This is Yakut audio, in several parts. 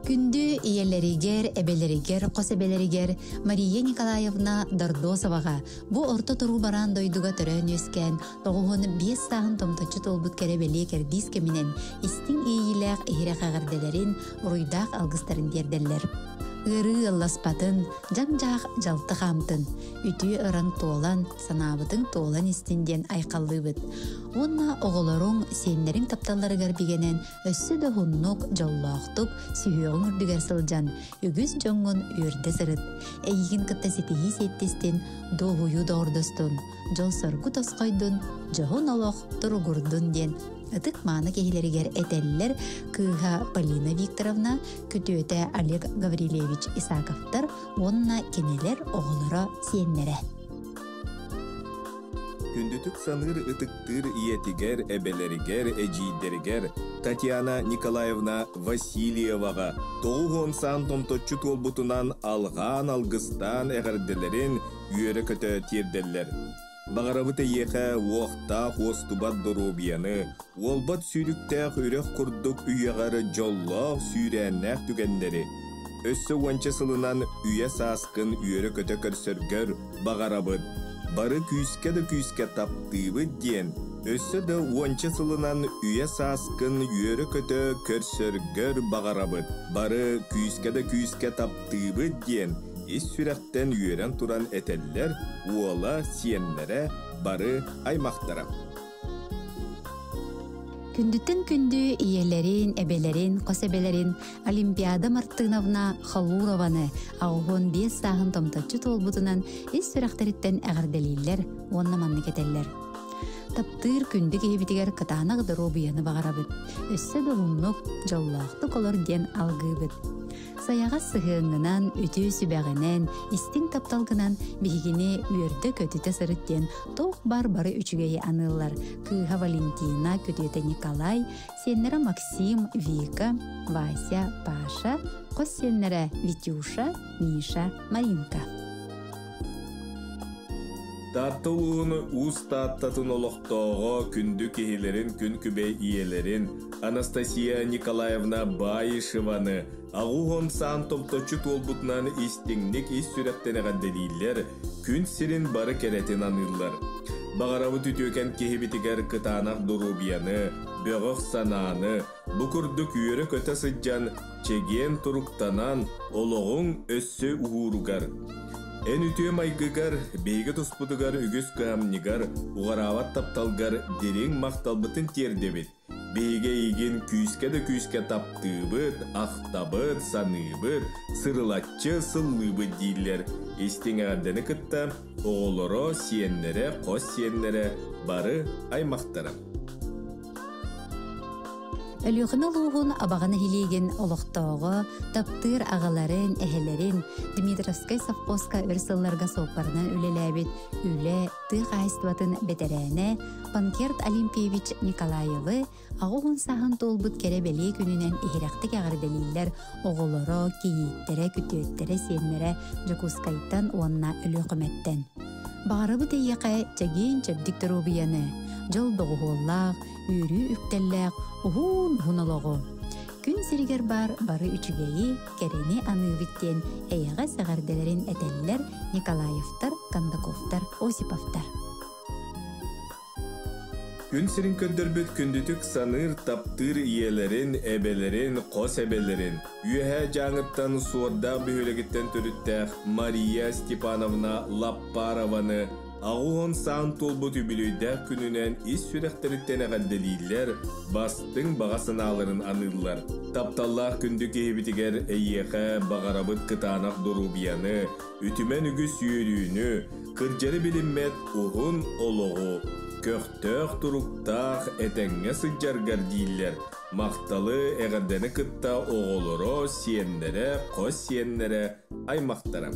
Күндү ийэлэригэр, эбэлэригэр, хос эбэлэригэр Мария Николаевна Дордосоваҕа бу орто туруу бараан дойдуга төрөөн үөскээн, 95 сааһын томточчу туолбут кэрэ бэлиэ кэрдиис кэминэн истиҥ иэйиилээх иһирэх эҕэрдэлэрин, уруйдаах алгыстарын тиэрдэллэр. Ыарыы ыалласпатын, дьаҥ-дьаах дьалты хаамтын, үтүө ыраҥ туолан, санаабытыҥ туолан истин диэн айхаллыыбыт. Уонна оҕолоруҥ, сиэннэриҥ тапталларыгар бигэнэн өссө да уһуннук, дьоллоохтук, сүһүөҕүҥ үрдүгэр сылдьан, үгүс дьоҥҥун үөрдэ сырыт. Эйигин кытта ситиһии сиэттистин, дуоһуйуу доҕордостун, дьол-соргу тосхойдун, дьоһун олох туругурдун диэн ытык-мааны киһилэригэр этэллэр кыыһа Полина Викторовна, күтүөтэ Олег Гаврильевич Исаковтар уонна кинилэр оҕолоро сиэннэрэ. Күндүтүк саныыр ытыктыыр ийэтигэр, эбэлэригэр, эдьиийдэригэр Татьяна Николаевна Васильеваҕа 90 саан томточчу туолбутунан алҕаан алгыстаан эҕэрдэлэрин үөрэ-көтө тиэрдэллэр. Баҕарабыт эйиэхэ уохтаах уостубат доруобуйаны, уолбат сүүрүктээх үрэх курдук үйэҕэр дьоллоох сүүрээннээх түгэннэри, өссө уонча сылынан үйэ сааскын үөрэ-көтө көрсөргөр баҕарабыт, бары күүскэ да күүскэ таптыыбыт диэн, өссө да уонча сылынан үйэ сааскын үөрэ-көтө көрсөргөр баҕарабыт, бары күүскэ да күүскэ таптыыбыт диэн ис сүрэхтэн үөрэн туран этэллэр уола, сиэннэрэ, бары аймахтара. Күндүттэн күндү ийэлэрин, эбэлэрин, хос эбэлэрин Олимпиада Мартыновна Халурованы 85 сааһын томточчу туолбутунан ис сүрэхтэриттэн эҕэрдэлииллэр уонна маннык этэллэр. Таптыыр күндү киһибитигэр кытаанах доруобуйаны баҕарабыт. Өссө да уһуннук, дьоллоохтук олор диэн алгыыбыт. Сайаҕас сыһыаҥҥынан, үтүө сүбэҕинэн, истиҥ тапталгынан биһигини үөрдэ-көтүтэ сырыт диэн туох баар бары үчүгэйи аныыллар. Кыыһа Валентина, күтүөтэ Николай, сиэннэрэ Максим, Вика, Вася, Паша, хос сиэннэрэ Витюша, Миша, Маринка. Таатта улууһун Уус Тааттатын олохтооҕо күндү киһилэрин күн күбэй ийэлэрин Анастасия Николаевна Баишеваны аҕыс саан томточчу туолбутунан истиҥник ис сүрэхтэн эҕэрдэлииллэр, күн сирин бары кэрэтин аныыллар. Баҕарабыт үтүөкэн киһибитигэр кытаанах доруобуйаны, бөҕөх санааны, бу курдук үөрэ-көтө сылдьан, чэгиэн туруктанан, олоҕуҥ өссө уһууругар. Эн үтүө майгыгар, биһиги туспутугар үгүс кыһамньыгар, уҕараабат тапталгар дириҥ махталбытын тиэрдэбит. Биһиги эйигин күүскэ да күүскэ таптыыбыт, ахтабыт, саныыбыт, сырылаччы сыллыыбыт дииллэр. Истиҥ эҕэрдэни кытта оҕолоро, сиэннэрэ, хос сиэннэрэ, бары аймахтара. Өлүөхүмэ улууһун Абаҕа нэһилиэгин олохтооҕо, таптыыр аҕаларын, эһэлэрин Дмитровскай совхозка өр сылларга суоппарынан үлэлээбит үлэ, тыа хаһаайыстыбатын бэтэрээнэ Панкерт Олимпиевич Николаевы 80 сааһын туолбут кэрэ бэлиэ күнүнэн иһирэхтик эҕэрдэлииллэр оҕолоро, кийииттэрэ, күтүөттэрэ, сиэннэрэ Дьокуускайтан уонна Өлүөхүмэттэн. Баҕарабыт эйиэхэ чэгиэн-чэбдик доруобуйаны, дьол доҕуһуоллаах, үөрүү үктэллээх уһун-уһун олоҕу. Күн сиригэр баар бары үчүгэйи, кэрэни аныыбыт диэн эйэҕэс эҕэрдэлэрин этэллэр Николаевтар, Кондаковтар, Осиповтар. Күн сирин көрдөрбүт күндүтүк саныыр, таптыыр ийэлэрин, эбэлэрин, хос эбэлэрин, Үөһээ Дьааҥыттан Суордаах бөһүөлэгиттэн төрүттээх Мария Степановна Лаппарованы 80 саан туолбут үбүлүөйдээх күнүнэн ис сүрэхтэриттэн эҕэрдэлииллэр, бастыҥ баҕа санааларын аныыллар. Тапталлаах күндү киһибитигэр эйиэхэ баҕарабыт кытаанах доруобуйаны, үтүмэн үгүс үөрүүнү, кырдьары билиммэт уһун олоҕу, көхтөөх туруктаах этэҥҥэ сылдьаргар дииллэр. Махталы, эҕэрдэни кытта оҕолоро, сиэннэрэ, хос сиэннэрэ, аймахтара.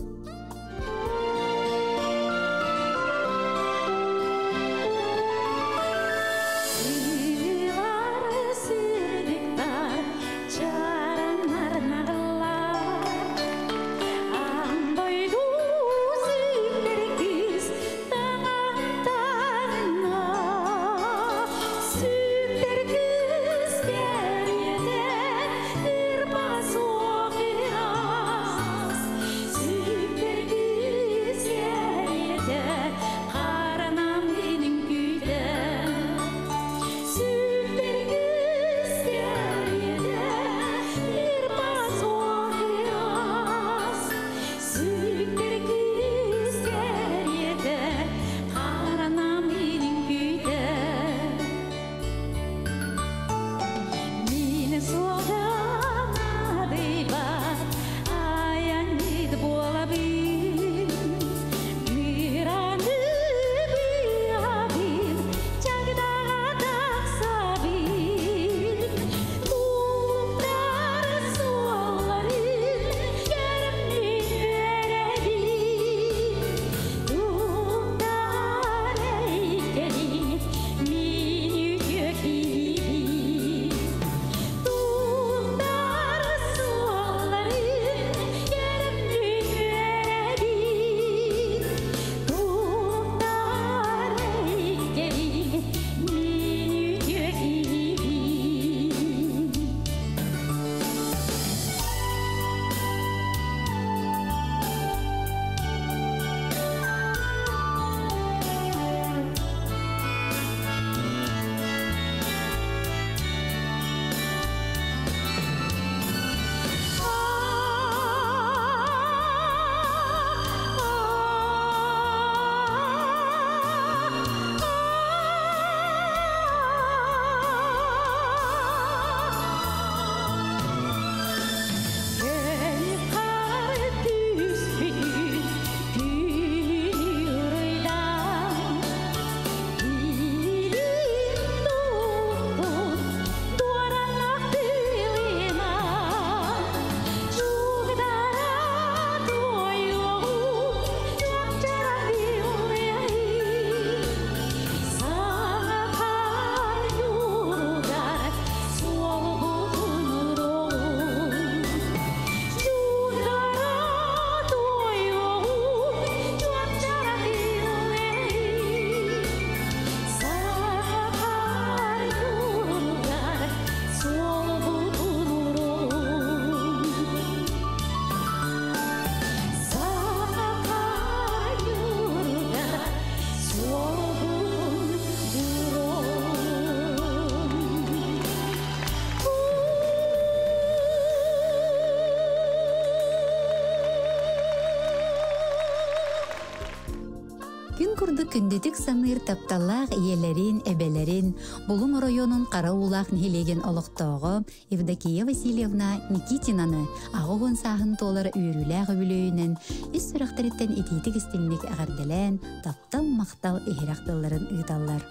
курдук күндүтүк саныыр тапталлаах ийэлэрин, эбэлэрин, Булуҥ оройуонун Хара Уулаах нэһилиэгин олохтооҕо Евдокия Васильевна Никитинаны 80 сааһын туолар үөрүүлээх үбүлүөйүнэн ис сүрэхтэриттэн итиитик-истиҥник эҕэрдэлээн, таптал-махтал иһирэх тылларын ыыталлар.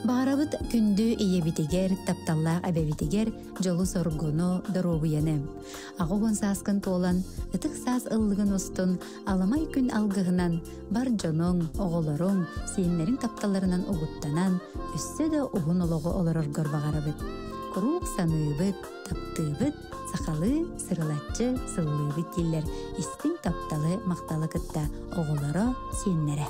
Баҕарабыт күндү ийэбитигэр, тапталлаах эбэбитигэр дьолу-соргуну, доруобуйаны. 80 сааскын туолан, ытык саас ыллыгын устун аламай күн алгыһынан бар дьонуҥ, оҕолоруҥ, сиэннэриҥ тапталларынан угуттанан, өссө да уһун олоҕу олороргор баҕарабыт. Куруук саныыбыт, таптыыбыт, сахалыы сырылаччы сыллыыбыт дииллэр истиҥ тапталы, махталы кытта оҕолоро, сиэннэрэ.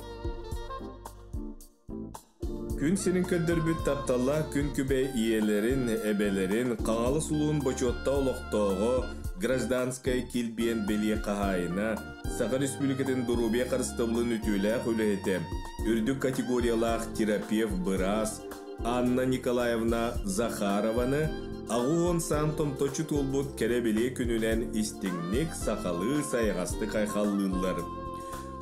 Күн сирин көрдөрбүт тапталлаах күн күбэй ийэлэрин, эбэлэрин, Хаҥалас улууһун бочуотта олохтооҕо, гражданскай килбиэн бэлиэ хаһаайына, Саха Республикатын доруобуйа харыстабылын үтүөлээх үлэһитэ, үрдүк категориялаах терапевт-быраас Анна Николаевна Захарованы 80 саан томточчу туолбут кэрэ-бэлиэ күнүнэн истиҥник сахалыы сайаҕастык айхаллыыллар.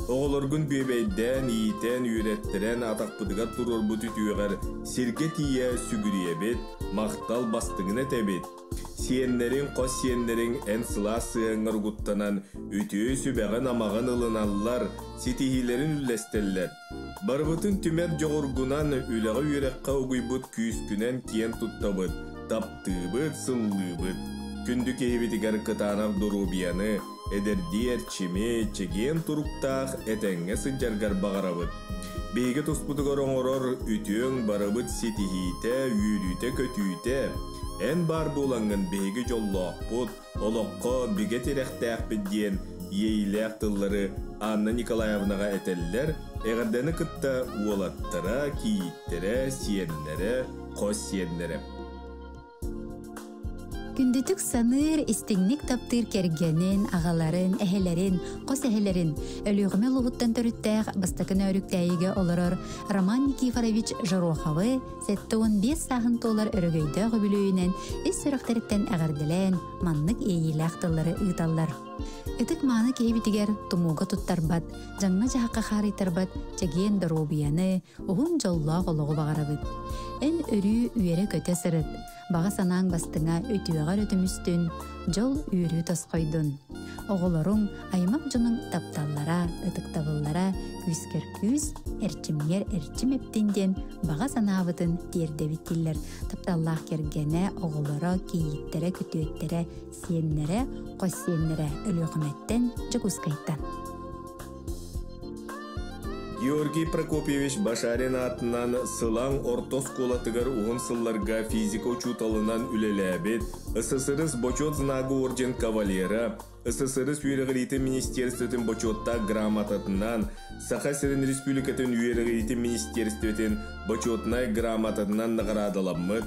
Оҕолоргун бүөбэйдээн, иитэн, үөрэттэрэн атахпытыгар туруорбут үтүөҕэр сиргэ тиийэ сүгүрүйэбит, махтал бастыҥын этэбит. Сиэннэриҥ, хос сиэннэриҥ эн сылаас сыһыаҥҥар угуттанан, үтүө сүбэҕин-амаҕын ылыналлар, ситиһиилэрин үллэстэллэр. Барыбытын түмэр дьоҕургунан, үлэҕэ-үөрэххэ угуйбут күүскүнэн киэн туттабыт, таптыыбыт, сыллыыбыт. Күндү киһибитигэр кытаанах доруобуйаны, эдэрдии эрчими, чэгиэн туруктаах этэҥҥэ сылдьаргар баҕарабыт. Биһиги туспутугар оҥорор үтүөҥ барыбыт ситиһиитэ, үөрүүтэ-көтүүтэ. Эн баар буолаҥҥын биһиги дьоллоохпут, олоххо бигэ тирэхтээхпит диэн иэйиилээх тыллары Анна Николаевнаҕа этэллэр, эҕэрдэни кытта уолаттара, кийииттэрэ, сиэннэрэ, хос сиэннэрэ. Күндүтүк саныыр, истиҥник таптыыр кэргэнин, аҕаларын, эһэлэрин, хос эһэлэрин Өлүөхүмэ улууһуттан төрүттээх бастакы Нөөрүктээйигэ олорор Роман Никифорович Жороховы 75 сааһын туолар өрөгөйдөөх үбүлүөйүнэн ис сүрэхтэриттэн эҕэрдэлээн маннык иэйиилээх тыллары ыыталлар. Ытык-мааны киһибитигэр тумууга туттарбат, дьаҥҥа-дьаһахха хаарыйтарбат чэгиэн доруобуйаны, уһун дьоллоох олоҕу баҕарабыт. Эн өрүү үөрэ-көтө сырыт, баҕа санааҥ бастыҥа үтүөҕэр өтүмүстүн, дьол үөрүү тосхойдун. Оҕолоруҥ, аймах дьонуҥ тапталлара, ытыктабыллара күүскэр күүс, эрчимҥэр эрчим эптин диэн баҕа санаабытын тиэрдэбит дииллэр тапталлаах кэргэнэ, оҕолоро, кийииттэрэ, күтүөттэрэ, сиэннэрэ, хос сиэннэрэ Өлүөхүмэттэн, Дьокуускайтан. Георгий Прокопьевич Башарин аатынан Сылаҥ орто оскуолатыгар уһун сылларга физика учууталынан үлэлээбит, СССР Бочуот знага орден кавалера, СССР үөрэҕириитин министерствотын бочуоттаах грамотатынан, Саха сирин Республикатын үөрэҕириитин министерствотын бочуотунай грамотатынан наҕараадаламмыт,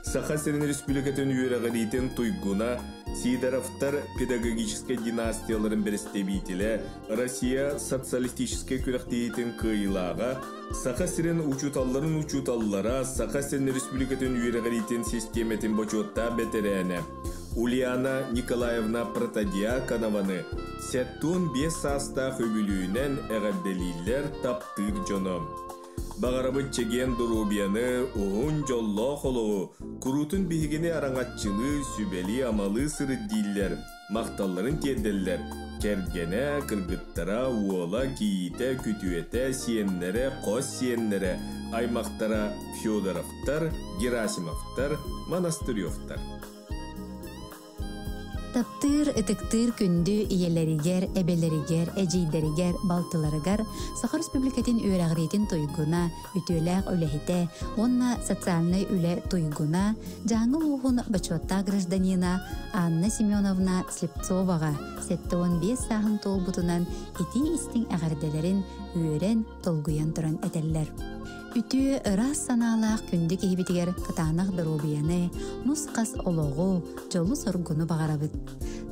Саха сирин Республикатын үөрэҕириитин туйгуна, Сидоровтар педагогическай династияларын бэрэстэбиитэлэ, Россия социалистическай күрэхтэһиитин кыайыылааҕа, Саха сирин учууталларын учууталлара, Саха сирин Республикатын үөрэҕириитин систиэмэтин бочуоттаах бэтэрээнэ Ульяна Николаевна Протодьяконованы 75 саастаах үбүлүүнэн эҕэрдэлииллэр таптыыр дьоно. Баҕарабыт чэгиэн доруобуйаны, уһун дьоллоох олоҕу, куруутун биһигини араҥаччылыы, сүбэлии-амалыы сырыт дииллэр, махталларын тиэрдэллэр кэргэнэ, кыргыттара, уола, кийиитэ, күтүөтэ, сиэннэрэ, хос сиэннэрэ, аймахтара Федоровтар, Герасимовтар, Монастыревтар. Таптыыр, ытыктыыр күндү ийэлэригэр, эбэлэригэр, эдьиийдэригэр, балтыларыгар Саха Республикатын үөрэҕириитин туйгуна, үтүөлээх үлэһитэ уонна социальнай үлэ туйгуна, Дьааҥы улууһун бочуоттаах гражданина Анна Семеновна Слепцоваҕа 75 сааһын туолбутунан итии-истиҥ эҕэрдэлэрин үөрэн, долгуйан туран этэллэр. Үтүө, ыраас санаалаах күндү киһибитигэр кытаанах доруобуйаны, нус-хас олоҕу, дьолу-соргуну баҕарабыт.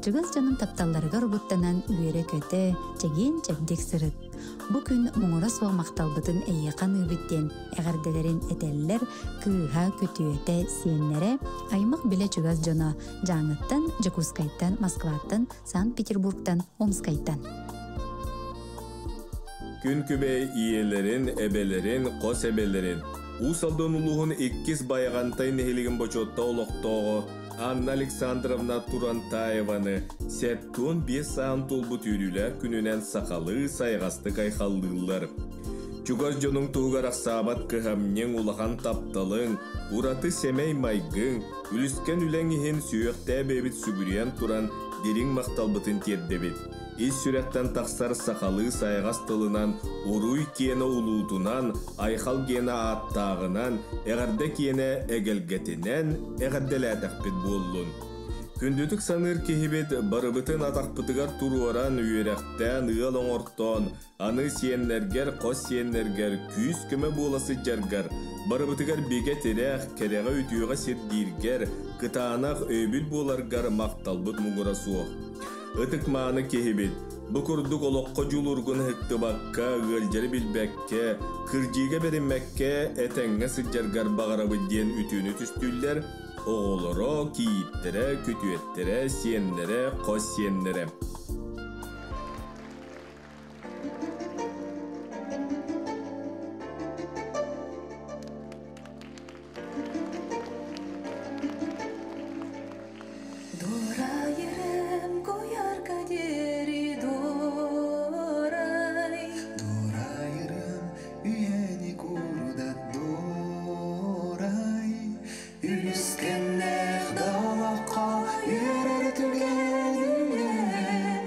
Чугас дьонун тапталларыгар угуттанан үөрэ-көтө, чэгиэн-чэбдик сырыт. Бу күн муҥура суох махталбытын эйиэхэ аныыбыт диэн эҕэрдэлэрин этэллэр кыыһа, күтүөтэ, сиэннэрэ, аймах билэ чугас дьоно Дьааҥыттан, Дьокуускайтан, Москваттан, Санкт-Петербургтан, Омскайтан. Күн күбэй ийэлэрин, эбэлэрин, хос эбэлэрин, Уус Алдан улууһун иккис Байаҕантай нэһилигин бочуотта олохтооҕо Анна Александровна Турантаеваны 75 саан туолбут үөрүүлээх күнүнэн сахалыы сайаҕастык айхаллыыллар. Чугас дьонуҥ туһугар ахсаабат кыһамньыҥ, улахан тапталыҥ, ураты сэмэй майгыҥ, үлүскэн үлэҥ иһин сүһүөхтээ бэйэбит сүгүрүйэн туран дириҥ махталбытын тиэрдэбит. Ис сүрэхтэн тахсар сахалыы сайаҕас тылынан, уруй киэнэ улуутунан, айхал гиэнэ ааттааҕынан, эҕэрдэ киэнэ эгэлгэтинэн эҕэрдэлээтэхпит буоллун. Күндүтүк саныыр киһибит барыбытын атахпытыгар туруоран, үөрэхтээн, ыал оҥортоон, аны сиэннэргэр, хос сиэннэргэр күүс-көмө буола сылдьаргар, барыбытыгар бигэ тирэх, кэрэҕэ-үтүөҕэ сирдииргэр, кытаанах өйөбүл буоларгар махталбыт муҥура суох. Ытык-мааны киһибит, бу курдук олоххо дьулуургун ыһыктыбакка, ыалдьары билбэккэ, кырдьыыга бэриммэккэ этэҥҥэ сылдьаргар баҕарабыт диэн үтүөнү түстүүллэр оҕолоро, кийииттэрэ, күтүөттэрэ, сиэннэрэ, хос сиэннэрэ. Дурайырым куярга диэри дурай. Дурайырым үйэни курдат дурай. Үлүскэннээх да олоххо үөрэр түгэн үүнэр.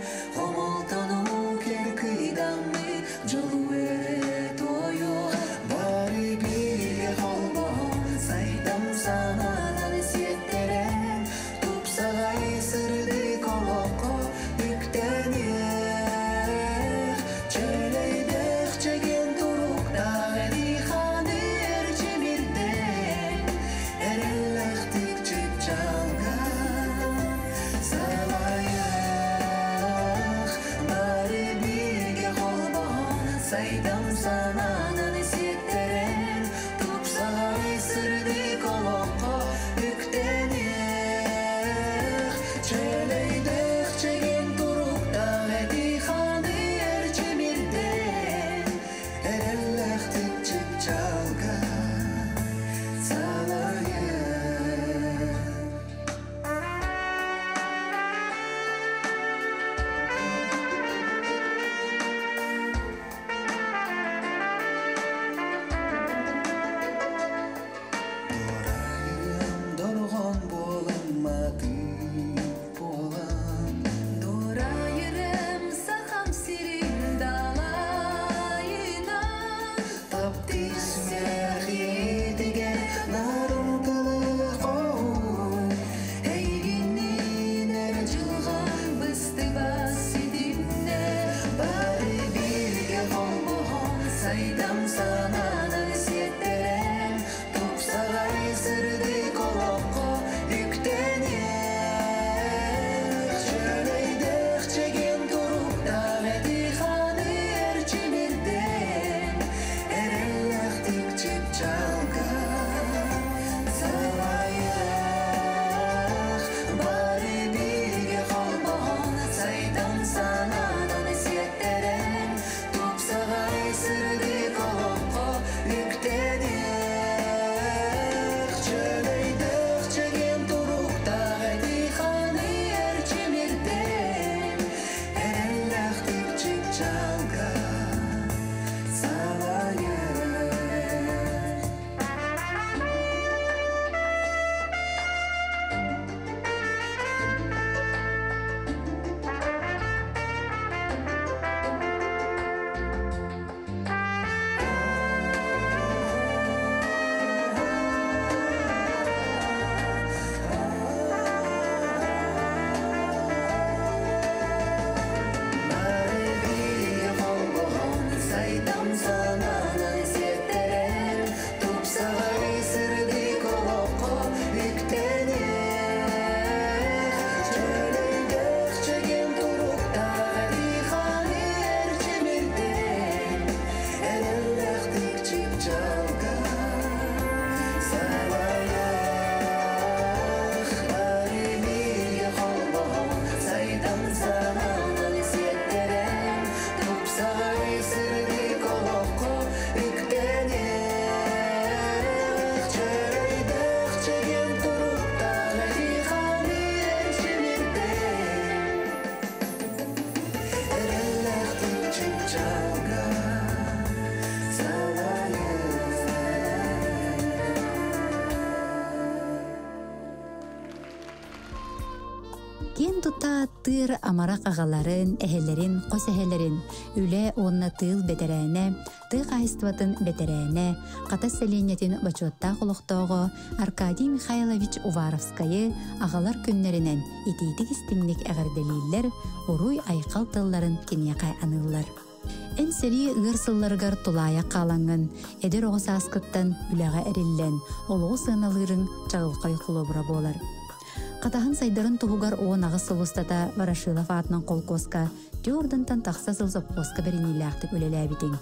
Ааттыыр амарах аҕаларын, эһэлэрин, хос эһэлэрин, үлэ уонна тыыл бэтэрээнэ, тыа хаһаайыстыбатын бэтэрээнэ, Хатас сэлиэнньэтин бочуоттаах олохтооҕо Аркадий Михайлович Уваровскайы аҕалар күннэринэн итиитик-истиҥник эҕэрдэлииллэр, уруй-айхал тылларын киниэхэ аныыллар. Эн сэрии ыар сылларыгар тулаайах хаалаҥҥын, эдэр оҕо сааскыттан үлэҕэ эриллэн, олоҕу сыаналыырыҥ чаҕылхай холобура буолар. Хатаһын сайдарын туһугар 18 сыл устата Ворошилов аатынан холкуоска Тюрдантан тахса сыл сопхуоска бэриниилээхтик үлэлээбитиҥ.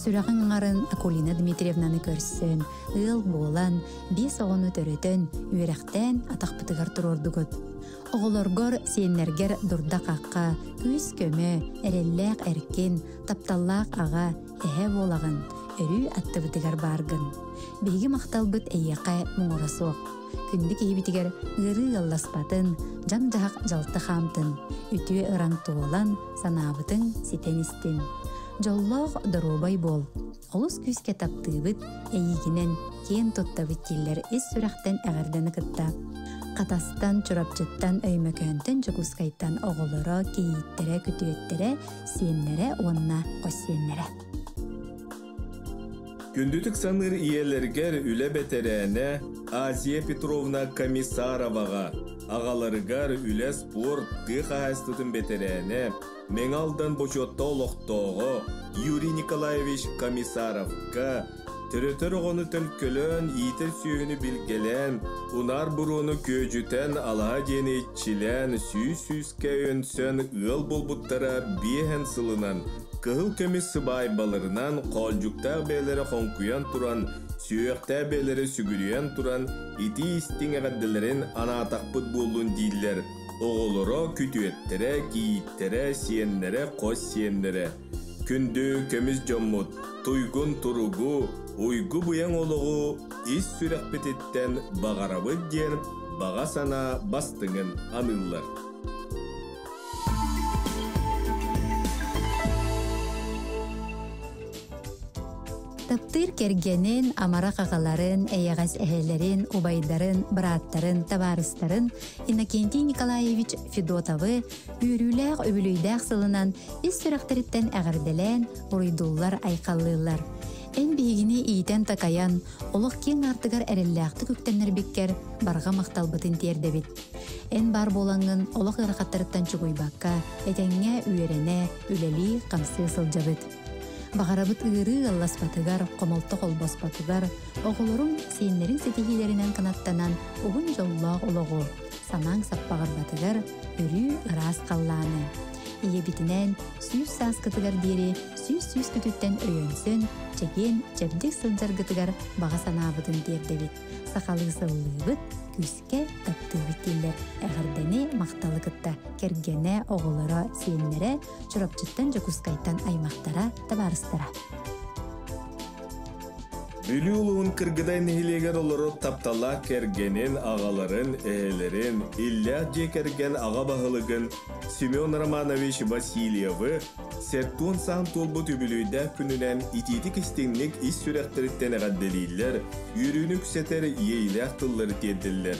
Сүрэҕиҥ аҥарын Акулина Дмитриевнаны көрсөн, ыал буолан, биэс оҕону төрөтөн, үөрэхтээн атахпытыгар туруордугут. Оҕолоргор, сиэннэргэр дурда-хахха, күүс-көмө, эрэллээх эркин, тапталлаах аҕа, эһэ буолаҕын, өрүү аттыбытыгар бааргын. Биһиги махталбыт эйиэхэ муҥура суох. Күндү киһибитигэр ыарыы ыалласпатын, дьаҥ-дьаһах дьалты хаамтын, үтүө ыраҥ туолан, санаабытыҥ ситэн истин. Дьоллоох доруобай буол. Олус күүскэ таптыыбыт, эйиигинэн киэн туттабыт дииллэр ис сүрэхтэн эҕэрдэни кытта. Хатастан, Чурапчыттан, Өймөкөөнтөн, Дьокуускайтан оҕолоро, кийииттэрэ, күтүөттэрэ, сиэннэрэ уонна хос сиэннэрэ. Күндүтүк саныыр ийэлэргэр үлэ бэтэрээнэ Азия Петровна Комиссароваҕа, аҕаларыгар үлэ спорт тыа хаһаайыстыбатын бэтэрээнэ, Мэҥэ Алдан бочуотта олохтооҕо Юрий Николаевич Комиссаровка, төрөтөр оҕону төлкөлөөн, иитэр сүөһүнү билгэлээн, унаар буруону күөдьүтэн, алаһа диэни иччилээн, сүүс-сүүскэ өнсөн ыал буолбуттара биэһэн сылынан, кыһыл көмүс сыбаайбаларынан хоолдьуктаах бэйэлэрэ хоҥкуйан туран, сүһүөхтээх бэйэлэрэ сүгүрүйэн туран, итии-истиҥ эҕэрдэлэрин анаатахпыт буоллун дииллэр оҕолоро, күтүөттэрэ, кийииттэрэ, сиэннэрэ, хос сиэннэрэ. Күндү көмүс дьоммут, туйгун туругу, уйгу-быйаҥ олоҕу ис сүрэхпититтэн баҕарабыт диэн баҕа санаа бастыҥын аныыллар. Таптыыр кэргэнин, амарах аҕаларын, эйэҕэс эһэлэрин, убайдарын, бырааттарын, табаарыстарын Иннокентий Николаевич Федотовы үөрүүлээх үбүлүйдээх сылынан ис сүрэхтэриттэн эҕэрдэлээн, уруйдууллар-айхаллыыллар. Эн биһигини иитэн-такайан, олох киэҥ аартыгар эрэллээхтик үктэннэрбиккэр барҕа махталбытын тиэрдэбит. Эн баар буолаҥҥын олох ыарахаттарыттан чугуйбакка, этэҥҥэ үөрэнэ, үлэлии, хамсыы сылдьабыт. Баҕарабыт ыарыы ыалласпатыгар, хомолто холбоспотугар, оҕолоруҥ, сиэннэриҥ ситиһиилэринэн кынаттанан уһун дьоллоох олоҕу, санааҥ саппаҕырбатыгар өрүү ыраас халлааны. Ийэбитинээн 100 сааскытыгар диэри 100 сүүскүтүттэн өйөнсөн, чэгиэн, чэбдик сылдьаргытыгар баҕа санаабытын тиэрдэбит. Сахалыы сыллыыбыт, күүскэ таптыыбыт дииллэр эҕэрдэни, махталы кытта кэргэнэ, оҕолоро, сиэннэрэ, Чурапчыттан, Дьокуускайтан аймахтара, табаарыстара. Бүлүү улууһун Кыргыдай нэһилиэгэр олорор тапталлаах кэргэнин, аҕаларын, эһэлэрин, иллээх дьиэ кэргэн аҕа баһылыгын Семен Романович Васильевы сэртуон саан туолбут үбүлүөйдээх күнүнэн итиитик-истиҥник ис сүрэхтэриттэн эҕэрдэлииллэр, үөрүүнү үксэтэр иэйиилээх тыллары тиэрдэллэр.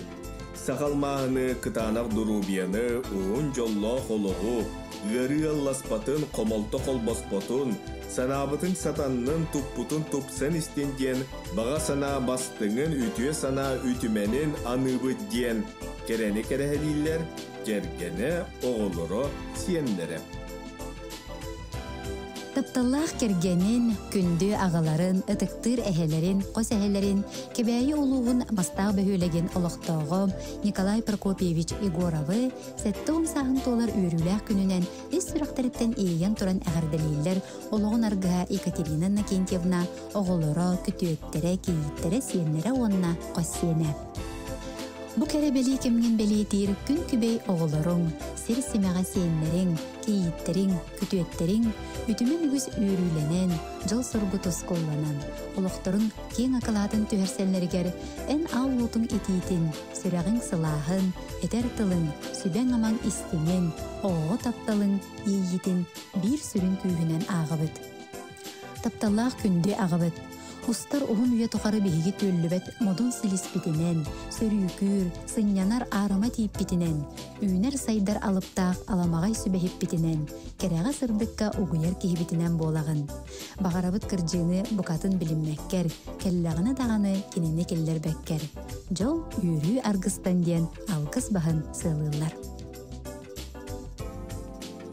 Саха алмааһыны, кытаанах доруобуйаны, уһун дьоллоох олоҕу, ыарыы алласпатын, хомолто холбоспотун, санаабытыҥ сатаннын, туппутун тупсан истин диэн баҕа санаа бастыҥын, үтүө санаа үтүмэнин аныыбыт диэн кэрэни кэрэһэлииллэр кэргэнэ, оҕолоро, сиэннэрэ. Тапталлаах кэргэнин, күндү аҕаларын, ытыктыыр эһэлэрин, хос эһэлэрин Кэбээйи улууһун Мастаах бөһүөлэгин олохтооҕо Николай Прокопьевич Егоровы 70 сааһын туолар үөрүүлээх күнүнэн ис сүрэхтэриттэн иэйэн туран эҕэрдэлииллэр олоҕун аргыһа Екатерина Иннокентьевна, оҕолоро, күтүөттэрэ, кийииттэрэ, сиэннэрэ уонна хос сиэнэ. Бу кэрэ бэлиэ кэмҥин бэлиэтиир күн күбэй оҕолоруҥ, сир симэҕэ сиэннэриҥ, кийииттэриҥ, күтүөттэриҥ үтүмэн үгүс үөрүүлэнэн, дьол-соргу тускулланан, олохторун киэҥ акылаатын түһэрсэллэригэр эн аал уотуҥ итиитин, сүрэҕиҥ сылааһын, этэр тылыҥ, сүбэҥ-амаҥ истиҥин, оҕоҕо тапталыҥ иэйиитин биир сүрүн күүһүнэн ааҕабыт. Тапталлаах күндү аҕабыт! Устар уһун үйэ тухары биһиги түөллүбэт модун силиспитинэн, сөрүүкүүр, сынньанар аарыма тииппитинэн, үүнэр-сайдар алыптаах аламаҕай сүбэһиппитинэн, кэрэҕэ сырдыкка угуйар киһибитинэн буолаҕын. Баҕарабыт кырдьыыны букатын билиммэккэр, кэллэҕинэ даҕаны кинини киллэрбэккэр. Дьол, үөрүү аргыстан диэн алгыс баһын сыалыыллар.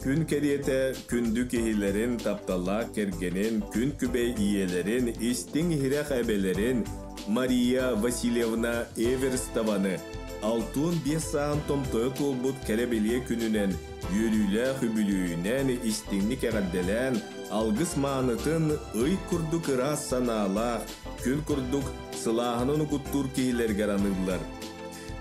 Күн кэриэтэ күндү киһилэрин, тапталлаах кэргэнин, күн күбэй ийэлэрин, истиҥ иһирэх эбэлэрин Мария Васильевна Эверстованы 65 сааһын томтойо туолбут кэрэ-бэлиэ күнүнэн, үөрүүлээх үбүлүөйүнэн истиҥник эҕэрдэлээн, алгыс маанытын ый курдук ыраас санаалаах, күн курдук сылааһынан угуттуур киһилэригэр аныыллар.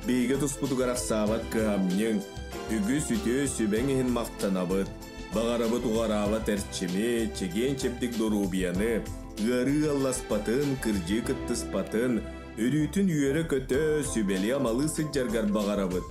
Биһиги туспутугар ахсаабат кыһамньыҥ, үгүс үтүө сүбэҥ иһин махтанабыт. Баҕарабыт уҕараабат эрчими, чэгиэн-чэбдик доруобуйаны, ыарыы ыалласпатын, кырдьыы кыттыспатын, өрүүтүн үөрэ-көтө, сүбэлии-амалыы сылдьаргар баҕарабыт.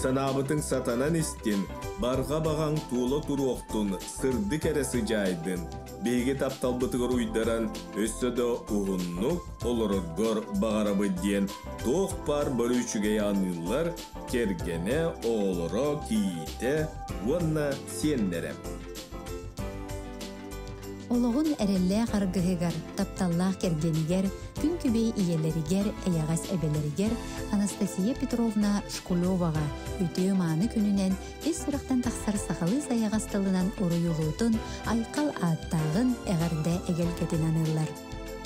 Санаабытыҥ сатанан истин, барҕа баҕаҥ туола туруохтун, сырдык эрэ сыдьаайдын. Биһиги тапталбытыгар уйдаран, өссө да уһуннук олороргор баҕарабыт диэн туох баар бары үчүгэй аныыллар кэргэнэ, оҕолоро, кийиитэ уонна сиэннэрэ. Олоҕун эрэллээх аргыһыгар, тапталлаах кэргэнигэр, күн күбэй ийэлэригэр, эйэҕэс эбэлэригэр Анастасия Петровна Шкулеваҕа үтүө-мааны күнүнэн ис сүрэхтэн тахсар сахалыы сайаҕас тылынан уруйулуутун, айхал ааттааҕын, эҕэрдэ эгэлгэтин аныыллар.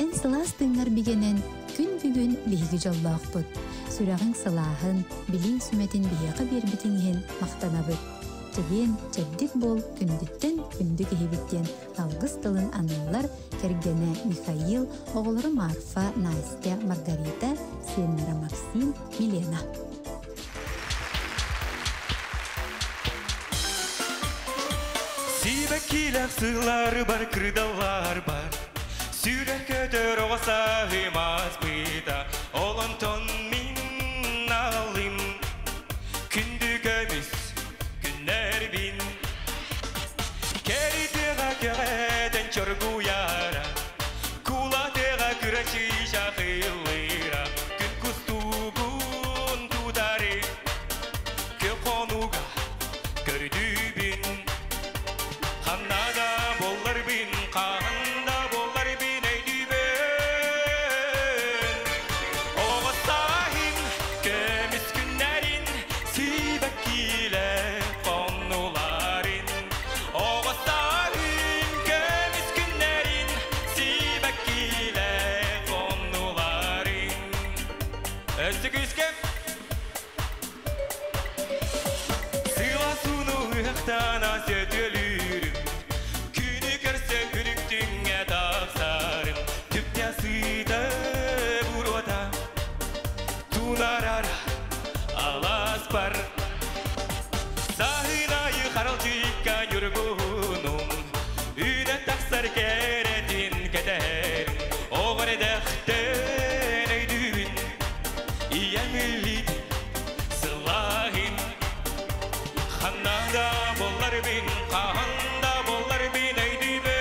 Эн сылаас тыыҥҥар бигэнэн, күн бүгүн биһиги дьоллоохпут. Сүрэҕиҥ сылааһын, билииҥ сүмэтин биһиэхэ биэрбитиҥ иһин махтанабыт. Чэгиэн, чэбдик буол, күндүттэн күндү киһибит диэн алгыс тылын аныыллар кэргэнэ Михаил, оҕолоро Марфа, Настя, Маргарита, сиэннэрэ Максим, Милена. Сибэккилээх сыллары бар, кырдаллар бар, Сүрэх көтөр оҕо сааһым ааспыта, Ол онтон мин алым Күндү көмүс күннэрбин. Кэритиэҕэ кэҕэтэн чоргуйара, Кулатыаҕа кыра чыычаах ыллыыра, Күн кустугун тутары, Көх хонууга көрдүүбүн. Ханна да буолларбын, хаһан да буолларбын өйдүүбүн. Оҕо сааһым көмүс күннэрин, сибэккилэ хоннуларын. Оҕо сааһым көмүс күннэрин, сибэккилэ хоннуларын. Өссө күүскэ. Сыла сууну ыһыктана сөтүөлүүрүм, Күнү көрсө үрүктүҥҥэ тахсарым, Түптэ сыыта буруота, тунарар аласпар. Саһын айы харалчыйка ньургуһунум, Үүнэн тахсар кэрэтин кэтэһэрим, Оҕор эдэхтэн өйдүүбүн, Ийэм илиит сылааһын. Ханна да буолларбын, хаһан да буолларбын өйдүүбүн.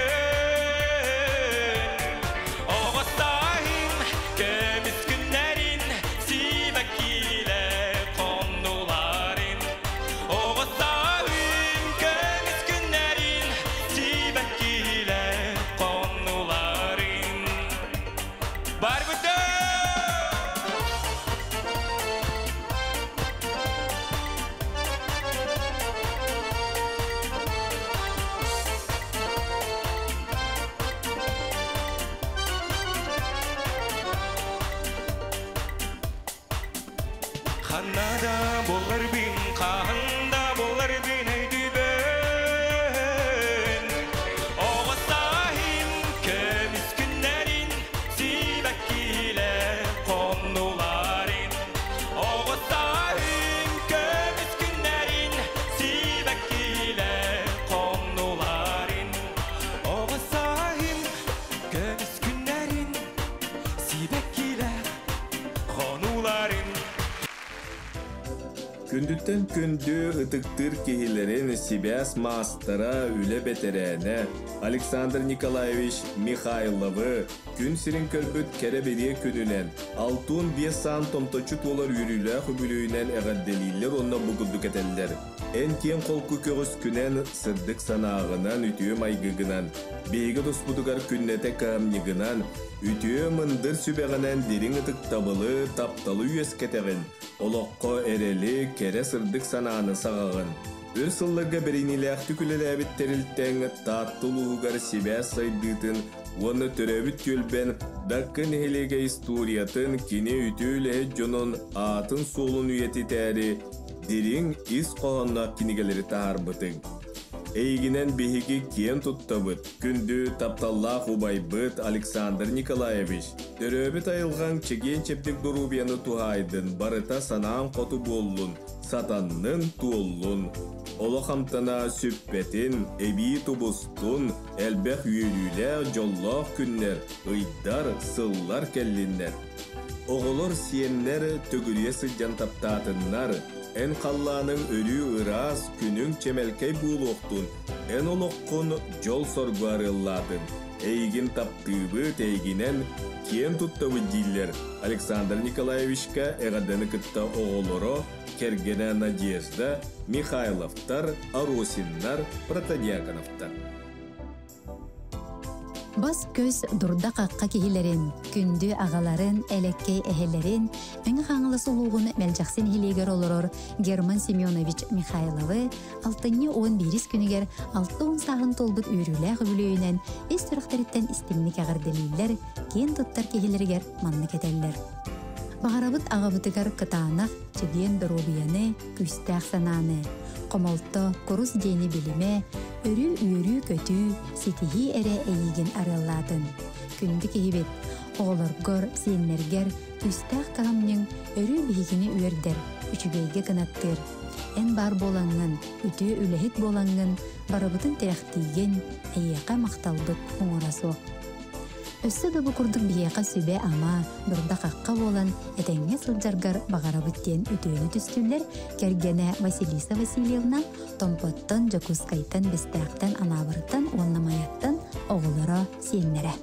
Оҕо сааһым көмүс күннэрин, сибэккилэ хоннуларын. Оҕо сааһым көмүс күннэрин, сибэккилэ хоннуларын. Барбыта! Ханна да буолларбын, хаһан да буолларбын өйдүүбүн. Оҕо сааһым көмүс күннэрин, сибэккилэ хоннуларын. Оҕо сааһым көмүс күннэрин, сибэккилэ хоннуларын. Оҕо сааһым көмүс күннэрин, сибэккилэ хонууларын. Күндүттэн күндү ытыктыыр киһилэрин сибээс маастара, үлэ бэтэрээнэ Александр Николаевич Михайловы күн сирин көрбүт кэрэ-бэлиэ күнүнэн, 65 саан томточчу туолар үөрүүлээх үбүлүөйүнэн эҕэрдэлииллэр уонна бу курдук этэллэр. Эн киэҥ холку көҕүскүнэн, сырдык санааҕынан, үтүө майгыгынан, биһиги туспутугар күннэтэ кыһамньыгынан, үтүө мындыр сүбэҕинэн дириҥ ытыктабылы, тапталы үөскэтэҕин, олоххо эрэли, кэрэ сырдык санааны саҕаҕын. Өр сылларга бэриниилээхтик үлэлээбит тэрилтэҥ Таатта улууһугар сибээс сайдыытын уонна төрөөбүт түөлбэн Дакка нэһилиэгэ историятын, кини үтүө үлэһит дьонун аатын-суолун үйэтитээри дириҥ ис хоһоонноох кинигэлэри таһаарбытыҥ. Эйигинэн биһиги киэн туттабыт, күндү тапталлаах убайбыт Александр Николаевич. Төрөөбүт айылҕаҥ чэгиэн-чэбдик доруобуйаны туһаайдын, барыта санааҥ хоту буоллун, сатаннын, туоллун. Олох амтана сүппэтин, эбии тубустун, элбэх үөрүүлээх, дьоллоох күннэр, ыйдар, сыллар кэллиннэр. Оҕолор, сиэннэр төгүрүйэ сылдьан таптаатыннар, эн халлааныҥ өрүү ыраас, күнүҥ чэмэлкэй буолуохтун, эн олоххун дьол-соргу арыаллаатын. Эйигин таптыыбыт, эйигинэн киэн туттабыт дииллэр Александр Николаевичка эҕэрдэни кытта оҕолоро, кэргэнэ Надежда, Михайловтар, Аросиннар, Протодьяконовтар. Бас-көс дурда-хахха киһилэрин, күндү аҕаларын, элэккэй эһэлэрин, Мэҥэ Хаҥалас улууһун Мэлдьэхси нэһилиэгэр олорор Герман Семенович Михайловы алтынньы 11 күнүгэр 60 сааһын туолбут үөрүүлээх үбүлүөйүнэн ис сүрэхтэриттэн истиҥник эҕэрдэлииллэр, киэн туттар киһилэригэр маннык этэллэр. Баҕарабыт аҕабытыгар кытаанах, чэгиэн доруобуйаны, күүстээх санааны, хомолто, курус диэни билимэ, өрүү үөрүү-көтүү, ситиһии эрэ эйиигин арыаллаатын. Күндү киһибит, оҕолоргор, сиэннэргэр күүстээх кыһамньыҥ өрүү биһигини үөрдэр, үчүгэйгэ кынаттыыр. Эн баар буолаҥҥын, үтүө үлэһит буолаҥҥын, барыбытын тирэхтиигин, эйиэхэ махталбыт муҥура суох. Өссө да бу курдук биһиэхэ сүбэ-ама, дурда-хахха буолан, этэҥҥэ сылдьаргар баҕарабыт диэн үтүөнү түстүүллэр кэргэнэ Василиса Васильевна Томпоттон, Дьокуускайтан, Бэстээхтэн, Анаабыртан уонна Майаттан оҕолоро, сиэннэрэ.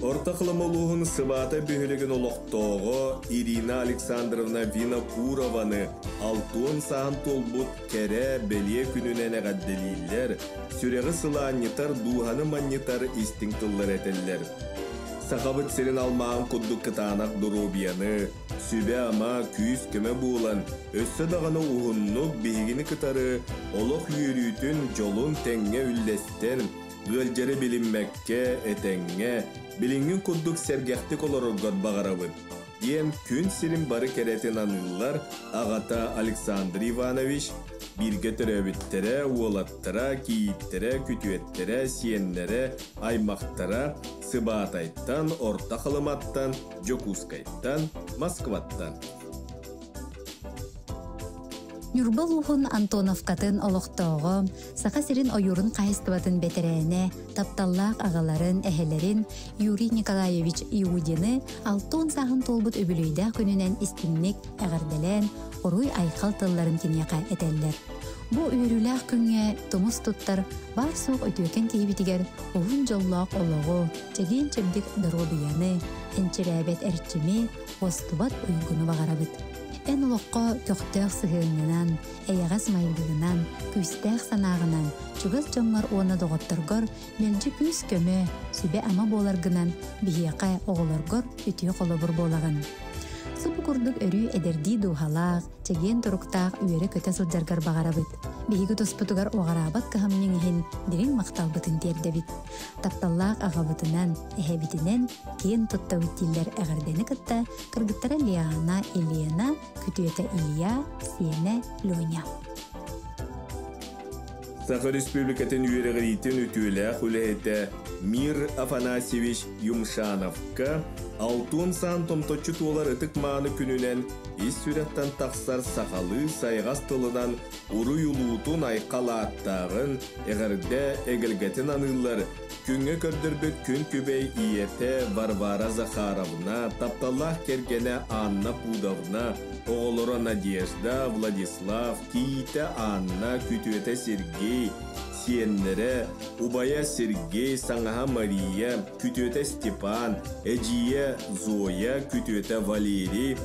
Орто Халыма улууһун Сыбаата бөһүөлэгин олохтооҕо Ирина Александровна Винокурованы алтуон саһан туолбут кэрэ бэлиэ күнүнэн эҕэрдэлииллэр, сүрэҕи сылаанньытар, дууһаны манньытар истиҥ тыллары этэллэр. Сахабыт сирин алмааһын курдук кытаанах доруобуйаны, сүбэ-ама, күүс-көмө буолан, өссө даҕаны уһуннук биһигини кытары олох үөрүүтүн, дьолун тэҥҥэ үллэстэн, Ыалдьары билиммэккэ, этэҥҥэ, билиҥҥин курдук сэргэхтик олороргор баҕарабыт, диэн күн сирин бары кэрэтин аныыллар аҕата Александр Иванович, бииргэ төрөөбүттэрэ, уолаттара, кийииттэрэ, күтүөттэрэ, сиэннэрэ, аймахтара Сыбаатайтан, Орто Халыматтан, Дьокуускайтан, Москваттан. Ньурба улууһун Антоновкатын олохтооҕо, Саха сирин ойуурун хаһайыстыбатын бэтэрээнэ, тапталлаах аҕаларын, эһэлэрин Юрий Николаевич Иудины 60 сааһын туолбут үбүлүөйдээх күнүнэн истиҥник эҕэрдэлээн, уруй-айхал тылларын киниэхэ этэллэр. Бу үөрүүлээх күҥҥэ тумус туттар баар-суох үтүөкэн киһибитигэр уһун дьоллоох олоҕу, чэгиэн-чэбдик доруобуйаны, энчирээбэт эрчими, уостубат уйгуну баҕарабыт. Эн олоххо көхтөөх сыһыаҥҥынан, эйэҕэс майгыгынан, күүстээх санааҕынан, чугас дьоҥҥор уонна доҕотторгор мэлдьи күүс-көмө, сүбэ-ама буоларгынан биһиэхэ, оҕолоргор үтүө холобур буолаҕын. Субу курдук өрүү эдэрдии дууһалаах, чэгиэн туруктаах үөрэ-көтө сылдьаргар баҕарабыт. Биһиги туспутугар уҕараабат кыһамньыҥ иһин дириҥ махталбытын тиэрдэбит. Тапталлаах аҕабытынан, эһэбитинэн киэн туттабыт дииллэр эҕэрдэни кытта кыргыттара Лиана, Елена, күтүөтэ Илья, сиэнэ Леня. Саха Республикатын үөрэҕириитин үтүөлээх үлэһитэ Мир Афанасьевич Юмшановка. Алтуон саан томточчу туолар ытык-мааны күнүнэн ис сүрэхтэн тахсар сахалыы сайҕас тылынан уруй улуутун айхал ааттааҕын, эҕэрдэ эгэлгэтин аныыллар, күҥҥэ көрдөрбүт күн күбэй ийэтэ Варвара Захаровна, тапталлаах кэргэнэ Анна Пудовна, оҕолоро Надежда, Владислав, кийиитэ Анна, күтүөтэ Сергей, сиэннэрэ, убайа Сергей, саҥаһа Мария, күтүөтэ Степан, эдьиийэ Зоя, күтүөтэ Валерий,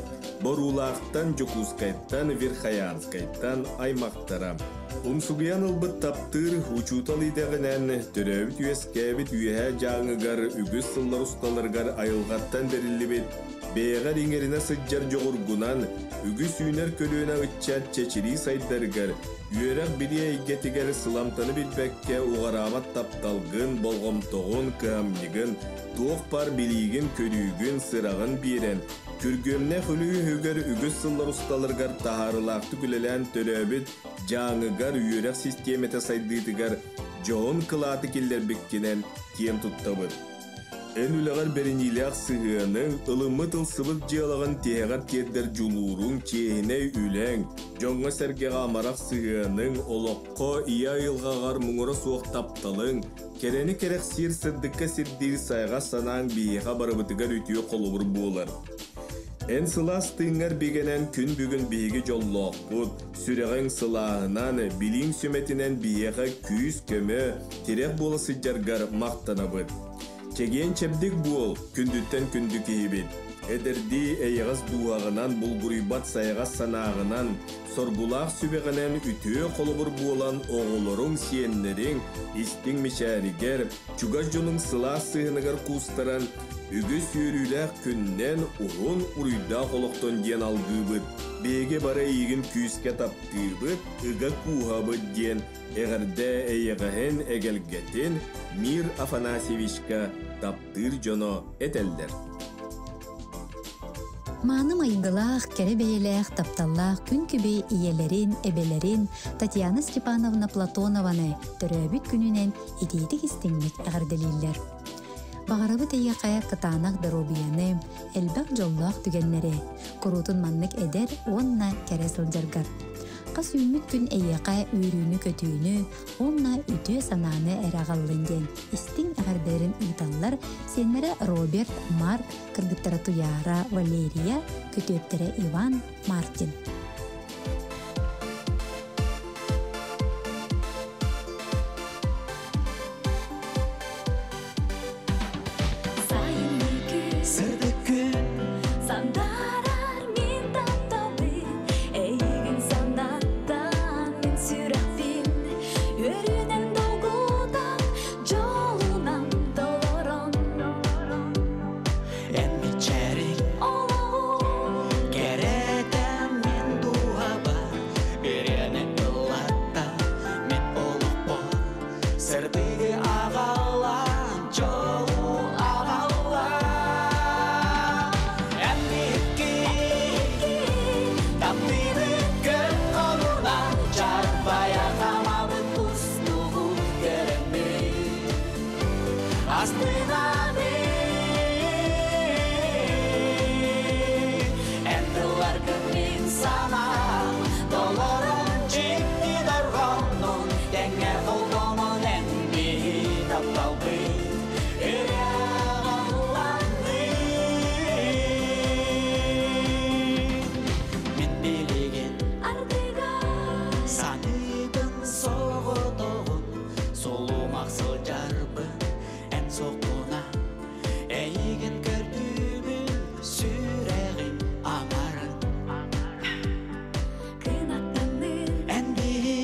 Боруулаахтан, Дьокуускайтан, Верхоянскайтан аймахтара. Умсугуйан ылбыт таптыыр учуутал идэҕинэн төрөөбүт-үөскээбит Үөһээ Дьааҥыгар үгүс сыллар усталарыгар айылҕаттан бэриллибит бэйэҕэр иҥэринэ сылдьар дьоҕургунан үгүс үүнэр көлүөнэ ыччат чэчирии сайдарыгар Үөрэх-билии эйгэтигэр сыламтаны билбэккэ уҕараабат тапталгын, болҕомтоҕун, кыһамньыгын, туох баар билиигин-көрүүгүн, сыраҕын биэрэн, күргүөмнээх үлүһүгэр үгүс сыллар усталарыгар таһаарыылаахтык үлэлээн төрөөбүт Дьааҥыгар үөрэх систиэмэтэ сайдыытыгар дьоһун кылааты киллэрбиккинэн киэн туттабыт. Эн үлэҕэр бэриниилээх сыһыаныҥ, ылыммыт ылсыбыт дьыалаҕын тиһэҕэр тиэрдэр дьулууруҥ, чиэһинэй үлэҥ, дьоҥҥо-сэргэҕэ амарах сыһыаныҥ, олоххо, ийэ айылҕаҕар муҥура суох тапталыҥ, кэрэни кэрэхсиир сырдыкка сирдиир сайҕас санааҥ биһиэхэ барыбытыгар үтүө холобур буолар. Эн сылаас тыыҥҥар бигэнэн күн бүгүн биһиги дьоллоохпут, сүрэҕиҥ сылааһынан, билииҥ сүмэтинэн биһиэхэ күүс-көмө, тирэх буола сылдьаргар махтанабыт. Чэгиэн-чэбдик буол, күндүттэн күндү киһибит. Эдэрдии эйэҕэс дууһаҕынан, булгуруйбат сайаҕас санааҕынан, соргулаах сүбэҕинэн үтүө холобур буолан оҕолоруҥ, сиэннэриҥ истиҥ мичээригэр, чугас дьонуҥ сылаас сыһыаныгар куустаран, үгүс үөрүүлээх күннэн, уһун уруйдаах олохтон диэн алгыыбыт. Биһиги бары эйигин күүскэ таптыыбыт, ыга кууһабыт диэн Эҕэрдэ эйэҕэһин, эгэлгэтин Мир Афанасьевичка таптыыр дьоно этэллэр. Мааны майгылаах, кэрэ бэйэлээх, тапталлаах күн күбэй ийэлэрин, эбэлэрин Татьяна Степановна Платонованы төрөөбүт күнүнэн итиитик истиҥник эҕэрдэлииллэр. Баҕарабыт эйиэхэ кытаанах доруобуйаны, элбэх дьоллоох түгэннэри, куруутун маннык эдэр уонна кэрэ сылдьаргар. Хас үүммүт күн эйиэхэ үөрүүнү-көтүүнү уонна үтүө санааны эрэ аҕаллын диэн истиҥ эҕэрдэлэрин ыыталлар сиэннэрэ Роберт, Марк, кыргыттара Туйаара, Валерия, күтүөттэрэ Иван, Мартин. Сырдык күн Сандарар мин тапталым Эйигин санаттан мин сүрэхпин Үөрүүнэн долгутан дьолунан толорон Эн мичээрик Олоҕум кэрэтэ мин дууһабар Бириэни ыллатта мин олохпор Сырдыгы аҕала дьолу аҕала Эн икки таптыыбыт көп хонуна Чарбайа хамабыт кустугу көрөммүт Астынабын Эн тылларгын мин санаам Толорон дьикти дорҕооннун Тэҥҥэ холбонон эн биһи тапталбыт Ырыаҕалланнын Мин билигин Ардыгар саныыбын соҕотоҕун Сулумах сылдьарбын эн суоххуна Эйигин көрдүүбүн сүрэҕим аҥарын Кынаттаныы Эн биһи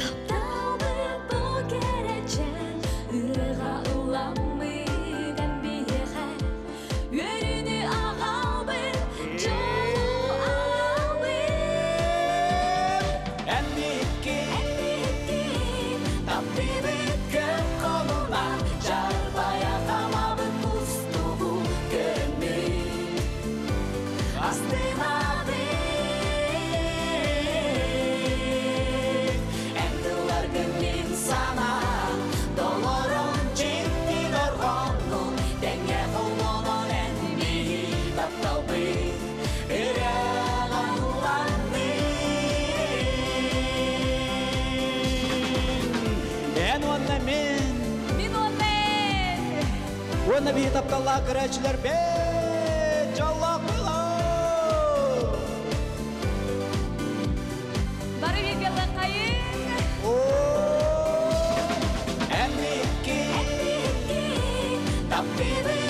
Тапталбыт бу кэрэчээн Ырыаҕа ылламмыт эн биһиэхэ Үөрүүнү аҕалбыт Дьолу аҕалбыт Эн биһикки Эн биһикки таптыыбыт көп хонуна Чарбайа хамабыт кустугу көрөммүт Астынабын Эн тылларгын мин санаам Толорон дьикти дорҕооннун Тэҥҥэ холбонон эн Эн уонна мин. Мин уонна эн. Уонна биһи тапталлаах көрөөччүлэр бэт дьоллоох буолуҥ! Бары бииргэ хайын. Эн икки таптыыбыт.